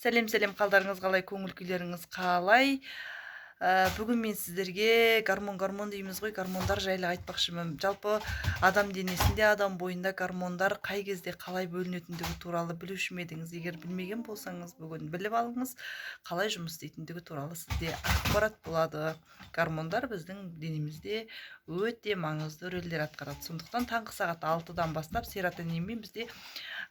Сәлем, сәлем! Қалдарыңыз қалай, көңіл күйлеріңіз қалай? Бүгін мен сіздерге гормон, гормон дейміз ғой, гормондар жайлы айтпақшымын. Жалпы адам денесінде, адам бойында гормондар қай кезде қалай бөлінетіндігі туралы білуші ме едіңіз? Егер білмеген болсаңыз, бүгін біліп алыңыз. Қалай жұмыс істейтіндігі туралы сізде ақпарат болады. Гормондар біздің денемізде өте маңызды рөлдер атқарады. Сондықтан таңғы сағат 6-дан бастап серотонинмен бізде,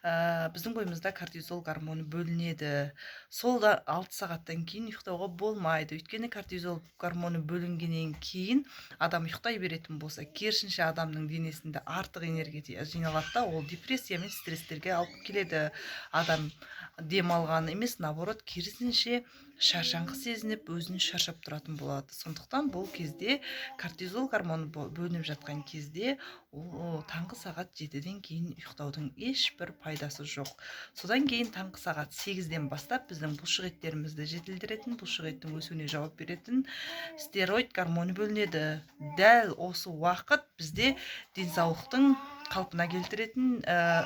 біздің бойымызда кортизол гормоны бөлінеді. Сол да 6 сағаттан кейін ұйықтауға болмайды, өйткені кортизол гормоны бөлінгеннен кейін адам ұйықтай беретін болса, керісінше, адамның денесінде артық энергия жиналады да, ол депрессия мен стресстерге алып келеді. Адам демалған емес, наоборот, керісінше, шаршаңқы сезініп, өзін шаршап тұратын болады. Сондықтан бұл кезде, кортизол гормоны бөлініп жатқан кезде, ол таңғы сағат 7-ден кейін ұйықтаудың ешбір пайдасы жоқ. Содан кейін таңғы сағат 8-ден бастап біздің бұлшық еттерімізді жетілдіретін, бұлшық еттің өсуіне жауап беретін стероид гормоны бөлінеді. Дәл осы уақыт бізде денсаулықтың қалпына келтіретін,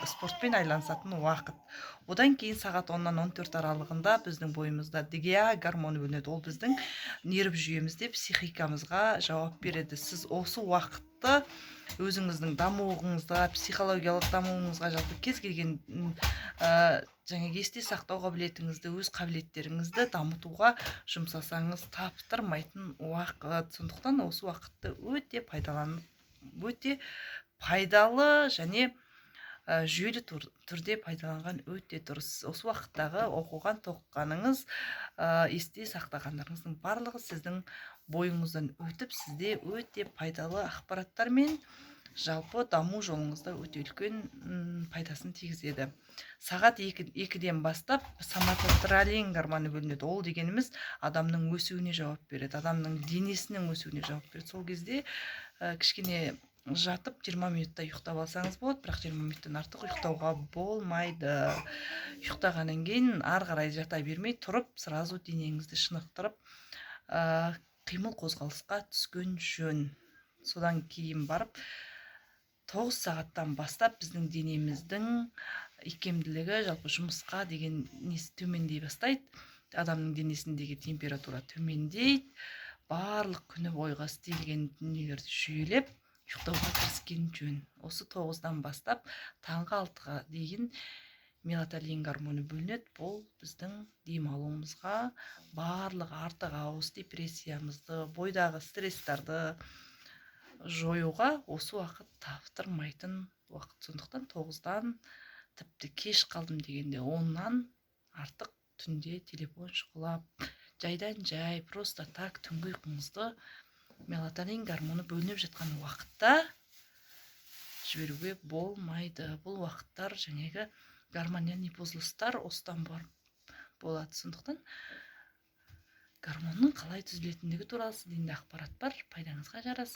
спортпен айланысатын уақыт. Одан кейін сағат 10-нан 14 аралығында біздің бойымызда ДГА гормоны бөлінеді. Ол біздің нерв жүйемізде, психикамызға жауап береді. Сіз осы уақытты өзіңіздің дамуыңызға, психологиялық дамуыңызға, жалпы кез келген жаңағы есте сақтау қабілетіңізді, өз қабілеттеріңізді дамытуға жұмсасаңыз, таптырмайтын уақыт. Сондықтан осы уақытты өте пайдаланып, өте пайдалы және жүйелі түрде пайдаланған өте дұрыс. Осы уақыттағы оқыған, тоқығаныңыз, есте сақтағандарыңыздың барлығы сіздің бойыңыздан өтіп, сізде өте пайдалы ақпараттар мен жалпы даму жолыңызда өте үлкен пайдасын тигізеді. Сағат 2-ден бастап соматотропин гормоны бөлінеді. Ол дегеніміз адамның өсуіне жауап береді, адамның денесінің өсуіне жауап береді. Сол кезде кішкене жатып, 20 минутта ұйықтап алсаңыз болады, бірақ 20 минуттан артық ұйықтауға болмайды. Ұйықтағаннан кейін ары қарай жата бермей, тұрып, сразу денеңізді шынықтырып, қимыл қозғалысқа түскен жөн. Содан кейін барып 9 сағаттан бастап біздің денеміздің икемділігі, жалпы жұмысқа деген несі төмендей бастайды. Адамның денесіндегі температура төмендейді. Барлық күні бойғы істелген дүниелерді жүйелеп, ұйықтауға кіріскен жөн. Осы 9-дан бастап таңғы 6-ға дейін мелатонин гормоны бөлінеді. Бұл біздің демалуымызға, барлық артық ауыс депрессиямызды, бойдағы стресстарды жоюға осы уақыт таптырмайтын уақыт. Сондықтан 9-дан, тіпті кеш қалдым дегенде 10-нан артық түнде телефон шұқылап, жайдан жай, просто так түнгі ұйқыңызды мелатонин гормоны бөлініп жатқан уақытта жіберуге болмайды. Бұл уақыттар жаңағы гормональный бұзылыстар осыдан барып болады. Сондықтан гормонның қалай түзілетіндігі туралы сізде енді ақпарат бар, пайдаңызға жарасын.